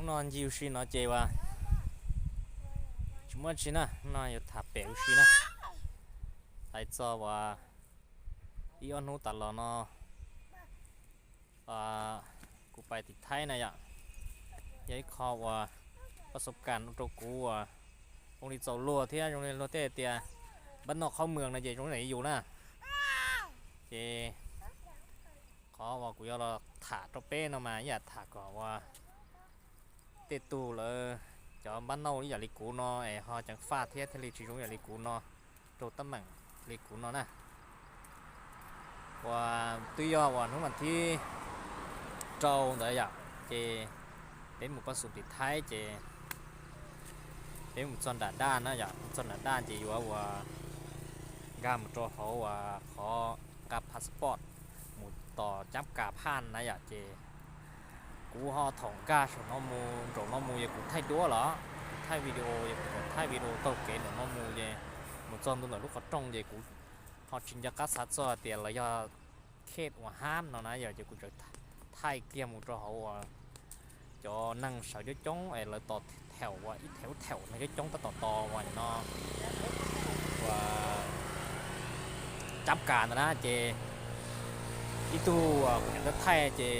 No ncig ua si no ces ua tsis muaj tsi na, no yuav tham pem ua si na. Hais txog uas ib ob hnub tas los no kuv pais tim Thaib na yom, yog ib qho uas pab xov kas rau kuv uas zoo li txaus luag thiab zoo li luag tej tias npab noj qhov muag no ces zoo li yus na. Ces qhov uas kuv yuav los tham rau peb no mas ib yam tham kom uas tej tug lawv cov npab noj ib yam li kuv no es ho ceev faj thiab thiaj li tsis zoo ib yam li kuv no, raug teeb meem li kuv no na. Uas twb yog uas hnub vas thib rau ntawd yom, ces peb mus pab xum tim Thaib ces peb mus txog nram daj na yom, mus txog nram daj ces yuav uas nkag mus rau hauv uas qhov nqa passport mus tos cab kas phaj na yom, ces kuv ho thaum nkag saum no mus nraum no mus ces kuv thaij duab los kuv thaij video ces kuv thaum thaij video taug kev nraum no mus ces mus txog ntua ntawm lub qhov rooj ces kuv ho tsis nco qab xav txog tias lawv yog khej uas hab no na yom, ces kuv txawm thaij kiag mus rau hauv uas cov neeg sawv coob coob es lawv tos thaum uas ib thaum thaum neeg coob coob tab tom tos uas no uas cab kas ntawd na ces ib tug kuv thaij ces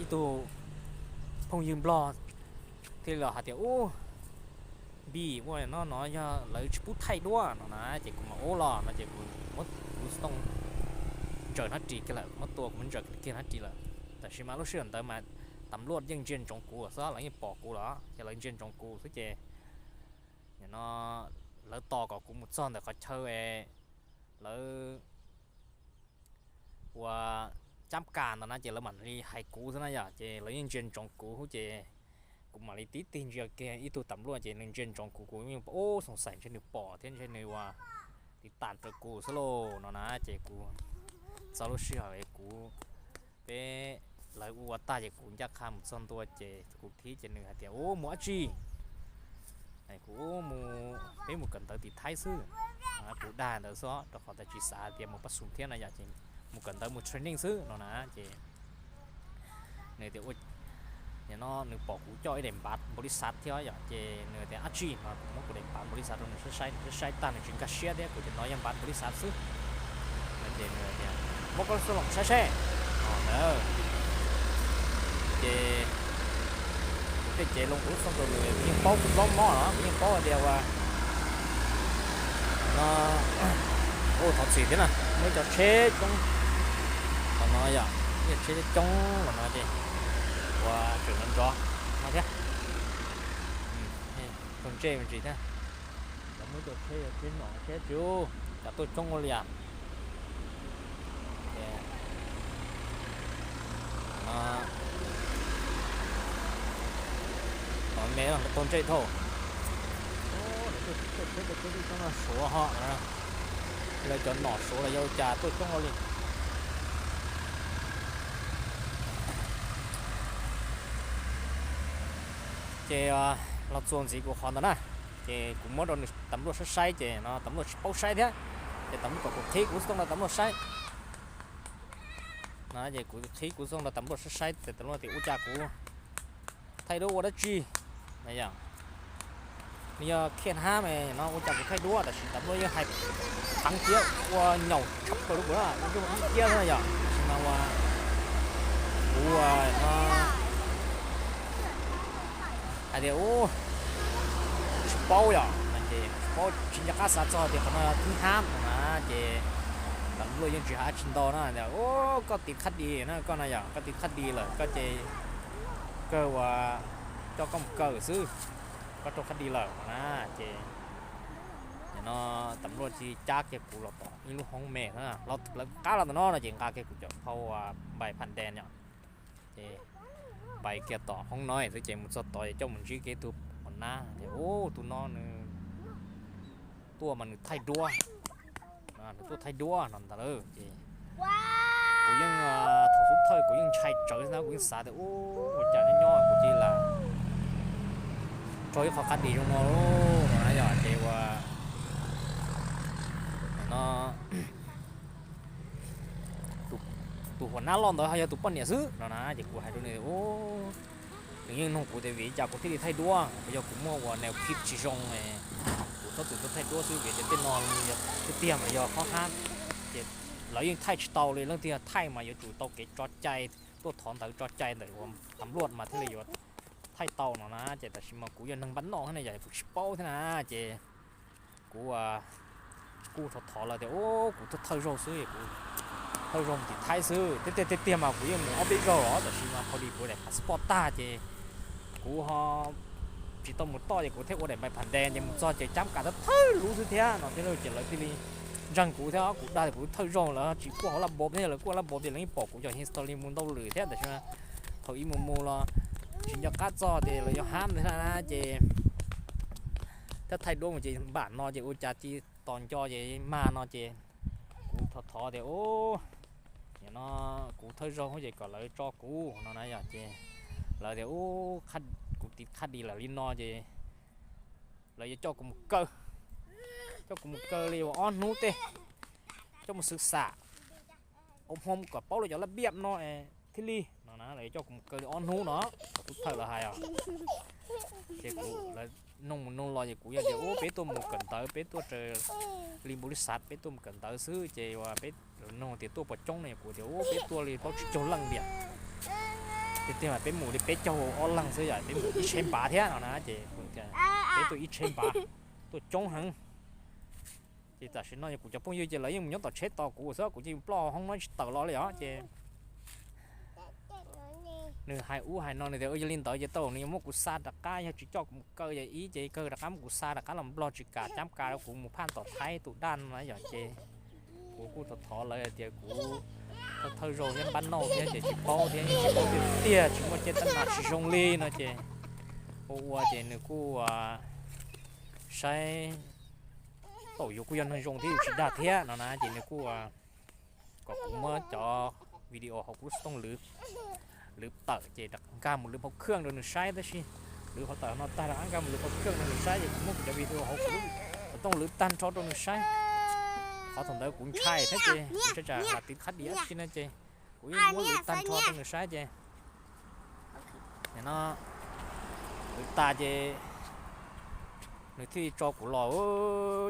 ib tug phooj ywg nplog thiaj li los hais tias ub, npis ua no no yog lawv tsis pub thaij duab no na ces kuv mam ub los no ces kuv muab kuv xov tooj ntsaws hnab ris kiag lawm, kuv muab tua kuv muab ntsaws kiag hnab ris lawm. Tab sis mas lub sij hawm ntawd mas tam luaj yeej ntsia ntsoov kuv xwb, lawv yeej pom kuv los ces lawv ntsia ntsoov kuv xwb ces no lawv tos kom kuv mus txog ntawm qhov chaw es lawv ua cab kas ntawd na ces lawv mam li hais kuv xwb na yom, ces lawv yeej ntsia ntsoov kuv xwb ces kuv mam li tib tig ntsia kiag ib tug tam luaj ces nws ntsia ntsoov kuv, kuv yeej ub xoom xaim ntshe nws pom thiab ntshe nws ua tiv tas rau kuv xwb lauj no na ces kuv txog lub sij hawm kuv peb lawv ua ua tag ces kuv ncaj qha mus txog ntua ces kuv thib ces nws hais tias ub mus dab tsi, kuv ub mus, peb mus kawm ntawv tim Thaib xwb. Kuv dag ntawd xwb rau qhov tias tsis xav tias mus pab xum thiab na yom, ces mus kawm ntawv mus training xwb no na ces nws tias ua, no nws pom kuv coj ib daim npav npaum li xav thiab yom, ces nws tias dab tsi no kuv muab kuv daim npav npaum li xav rau nws saib saib, nws saib saib tag nws tsis nkag siab thiab kuv tias no yog npav npaum li xav xwb no ces nws tias muab koj xov tooj los saib seb no na ces kuv tej cev loo kuv lub xov tooj rau nws, kuv yeej paub kuv plaub mob los kuv yeej paub hais tias ua no ua thov txim thiab na, muaj ib co tsheb coob los no yom, ib co tsheb coob los no ces ua tseem nrov nrov no thiab, taug ntsej me ntsis thiab. Lawv muaj ib co tsheb, tsheb nom tsheb tsis ua cas tuaj coob ua li as. Tom me lawv taug ntsej dhau. Lawv tuaj tsheb, tsheb coob no Suav ho, lawv cov nom Suav los yog ua cas tuaj coob ua li. Ces los txuas ntxiv kuv qhov ntawd na, ces kuv muab rau nws tam luaj saib saib ces no tam luaj tsis paub saib thiab, ces tam luaj kom kuv qhib kuv xov tooj rau tam luaj saib no, ces kuv qhib kuv xov tooj rau tam luaj saib saib ces tam luaj tias ua cas kuv thaij duab ua dab tsi na yom. Nws yog khiaj hab me no ua cas kuv thaij duab, tab sis tam luaj yeej hais pheev tias ua nyaum tshaj plaws rau kuv na, ua nruj ib tiab na yom, tab sis mas ua kuv ua no hais tias ub tsis paub yom, no ces tsis paub tsis nco qab xav txog tias qhov no thib hab no na, ces tam luaj yeej tsis hais dab tsi ntau na, tias ub koj tiv qhab di na koj na yom, koj tiv qhab di lawm koj ces kawg ua coj koj mus kaw xwb, koj raug qhab di lawm no na, ces no tam luaj cia li cab kiag kuv los tom ib lub hoob me, lawv qab los tom no no ces nqa kiag kuv cov phau npais pham des yom, ces npais kiag tom hoob no xwb ces mus txog tod es coj mus ntsib kiag tus hua nab tias ub tus no nws tuaj mas nws thaij duab, nws tuaj thaij duab no ntag lauj. Ces kuv yeej thaum xub thawj kuv yeej ntshai tsawv xwb na, kuv yeej xav tias ub ua cas nyob nyob kuv cia li lam raug ib qho qab di zoo no lauj no na yom, ces ua no tus hua nab loj ntawd ho yog tus poj niam xwb no na, ces kuv hais rau nws ub Nws yeej nug kuv tias vim li cas kuv thiaj li thaij duab, puas yog kuv muaj uas nws kib tsis zoo, kuv txhob tus tuaj thaij duab xwb, vim tias tej no tiag tiag mas yog qhov hab, ces lawv yeej thaij tsis tau li. Leej twg thaij mas yuav tsum tau kev tso cai, tuaj thov ntawv tso cai ntawm uas tam luaj mas thiaj li yuav thaij tau no na. Ces tam sim mas kuv yog neeg npab noj thiab na, yog kuv tsis paub thiab na, ces kuv kuj thov thov lawv tias, u, kuv thawj thawj zaug xwb, kuv thawj zaug mus tim Thaib xwb, tiag tiag tiag mas kuv yeej mus ob peb zaug los, tam sim mas pho li kuv daim passport tag ces kuv ho tsis tau mus toj, ces kuv thiaj ua daim npais pham ntes ces mus txog ces cab kam thawj thawj lub xwb thiab no thiab, ces lawv thiaj li ntseeg kuv thiab. Kuv dag tias kuv thawj zaug, lawv tsis kuaj hauv laj npos thiab, lawv kuaj laj npos ces lawv yeej pom kuv cov history mus ntau lwm thiab, tam sim thaum ub mus mus los tsis nco qab txog tias lawv yuav hab ntawd na, ces thiaj thaij duab mus ces npam no ces ua cas cia tos nco ces mag no ces kuv thov thov tias, u, no kuv thawj zaug ces kom lawv tso kuv no na yom, ces lawv tias, u, kuv tiv khab dis lawm li no ces lawv yuav coj kuv mus kaw, coj kuv mus kaw li uas ob hnub tej, coj mus xwv xam, ua hmo kom paub lawv cov laj npiaj no thiaj li no na, lawv yuav coj kuv mus kaw li ob hnub no, kuv thawj lawv hais os. Ces kuv, lawv nug mus nug los ces kuv yog tias, u, peb tuaj mus kawm ntawv, peb tuaj raws li npaum li xav, peb tuaj mus kawm ntawv xwb ces uas peb, nug tias tuaj puas coob no, kuv tias, u, peb tuaj li plaub tsib caug leej tiag, tiag tiag mas peb mus li peb caug ob leeg xwb, yog peb mus ib tsheb npav thiab no na, ces peb tuaj ib tsheb npav, tuaj coob heev. Ces tam sim no kuv cov phooj ywg ces lawv yeej mus nyob tom tsheb tos kuv xwb, kuv cia li ploj hoob no tsis tawm los li os. Ces nws hais ub hais no, nws tias yog li ntawd ces tau nws yuav muab kuv xa rov qab, yog tsis coj kuv mus kaw ces ib ces kawg rov qab muab kuv xa rov qab los Nplog, tsis kam cab kam rau kuv mus phaj tom Thaib tus daj no na yom. Ces kuv kuj thov thov lawv tias kuv thawj zaug thiab npab nauj thiab ces tsis paub thiab, tsis paub tiag tiag, tsis muaj caj tas nas tsis zoo li no ces ua ua ces nws kuj saib tau yus kuj yog neeg zoo thiab yus tsis dag thiab no na, ces nws kuj kom kuv muab cov video hauv kuv xov tooj lwv tawm ces rov nkag mus lwv hauv khawj rau nws saib, tab sis lwv hauv tawm no tag rov qab nkag mus lwv hauv khawj rau nws saib, ces kuv muab kuv cov video hauv kuv xov tooj lwv tag nrho rau nws saib. Qhov thaum ntawd kuv ntshai thiab ces kuv ntshai tsam lam tiv khab dis dab tsi no ces kuv yeej muab lwv tag nrho rau nws saib ces no lwv tas ces nws thiaj li tso kuv los,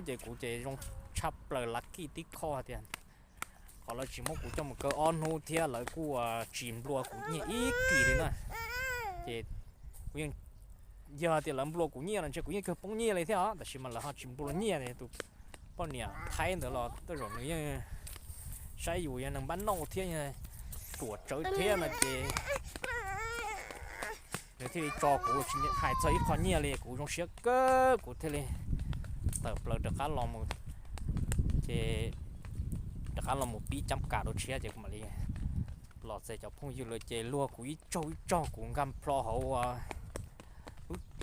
ces kuv ces zoo tshaj plaws lucky tib qho tias qhov lawv tsis muab kuv coj mus kaw ob hnub thiab lawv kuj tsis nplua kuv nyiaj ib kis li na. Ces kuv yeej, yog tias lawv nplua kuv nyiaj los ntshe kuv yeej kawg poob nyiaj li thiab os, tab sis mas lawv ho tsis nplua nyiaj li. Tus poj niam Thaib ntawd los tej zaum nws yeej saib yus yog neeg npab nauj thiab ruam tsawv thiab no ces nws thiaj li tso kuv tsis hais txog ib qho nyiaj li, kuv zoo siab kawg kuv thiaj li tawm plaws rov qab los mus, ces rov qab los mus pib cab kam rau tshiab ces kuv mam li los txog cov phooj ywg lawv ces luag kuv ib tsaug ib tsaug, kuv nkag plho hauv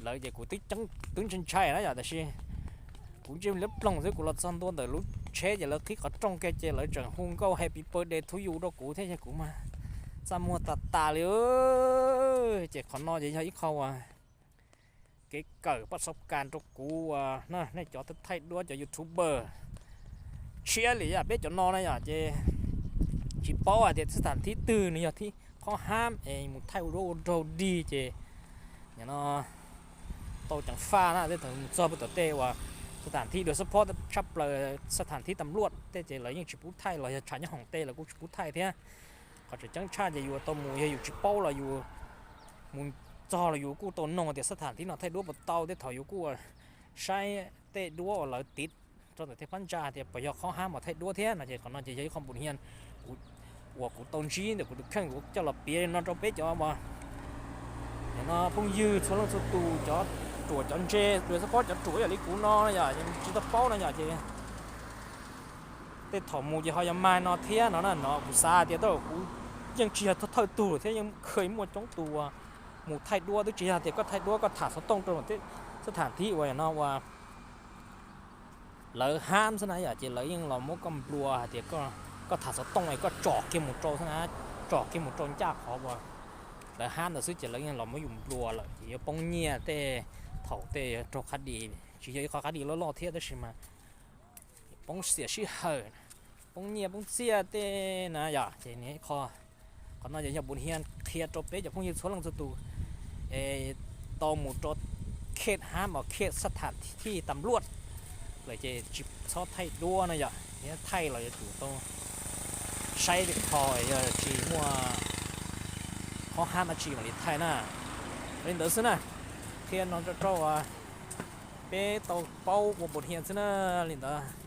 lawv ces kuv twb ntshai ntshai na yom, tab sis kuv ntsia liab ploog xwb, kuv los txog ntua ntawm lub tsheb ces lawv qhib qhov rooj kiag ces lawv tseem hu nkauj happy birthday to you rau kuv thiab ces kuv mas txaj muag tas tas li. Ces qhov no ces yog ib qho uas kev kawm paj xauv kas rau kuv uas nej cov thaij duab cov YouTuber tshiab li yam peb cov no na yom, ces tsis paub hais tias xab tham thib twg nws yog thib qhob hab es mus thaij ua duab ua rau dig ces no tau ceev faj na, tej thaum mus txog pem tom tej uas xab tham thib dua xab phob tshaj plaws, xab tham thib tam luaj tej ces lawv yeej tsis pub thaij los yog tshav nyob hoom tej lawv kuj tsis pub thaij thiab. Qhov tseem ceeb tshaj ces yus tau mus, yog yus tsis paub los yus mus txog los yus kuj tau noog tias xab tham thib no thaij duab puas tau, tej thaum yus kuj saib tej duab uas lawv tiv rau ntawm tej phab ntsa tias puas yog qhob hab mas thaij duab thiab no ces qhov no ces yog ib qho npus hia uas kuv tau ntsib ntawm kuv tus kheej kuv coj los piav li no rau peb cov uas no phooj ywg txhua leej txhua tus, cov ruam cov ntse, xab phob cov ruam yam li kuv no yom, tsis tau paub no yom ces tej thaum mus ces ho yog mag no thiab no na. No kuv xav tias kuv yeej tsis yog thawj tug thiab, yeej kheev muaj coob tus uas mus thaij duab, twb tsis yog tias koj thaij duab koj tham xov tooj rau xab tham thib uas no uas lawv hab xwb na yom, ces lawv yeej los muab koj nplua hais tias koj tham xov tooj es koj tsom kiag mus rau xwb na, tsom kiag mus rau ncaj qhov uas lawv hab ntawd xwb ces lawv yeej los muab yus nplua lawm ces yuav poob nyiaj tej thaum tej raug qhab dis, tsis yog ib qho qhab dis loj loj thiab tab sis mas poob xiam sij hawm, poob nyiaj poob txiaj tej na yom. Ces qhov no yog npus hia qhia rau peb cov phooj ywg txhua leej txhua tus, tau mus rau khej hab mas khej sab tham thij tam luaj lawm ces tsis txhob thaij duab no yom, yog thaij los yuav tsum tau saib tej qho, yog tsis muaj qhov hab dab tsi mam li thaij na. Li ntawd xwb na, qhia no rau rau uas peb tau paub ua npaum li no xwb na. Li ntawd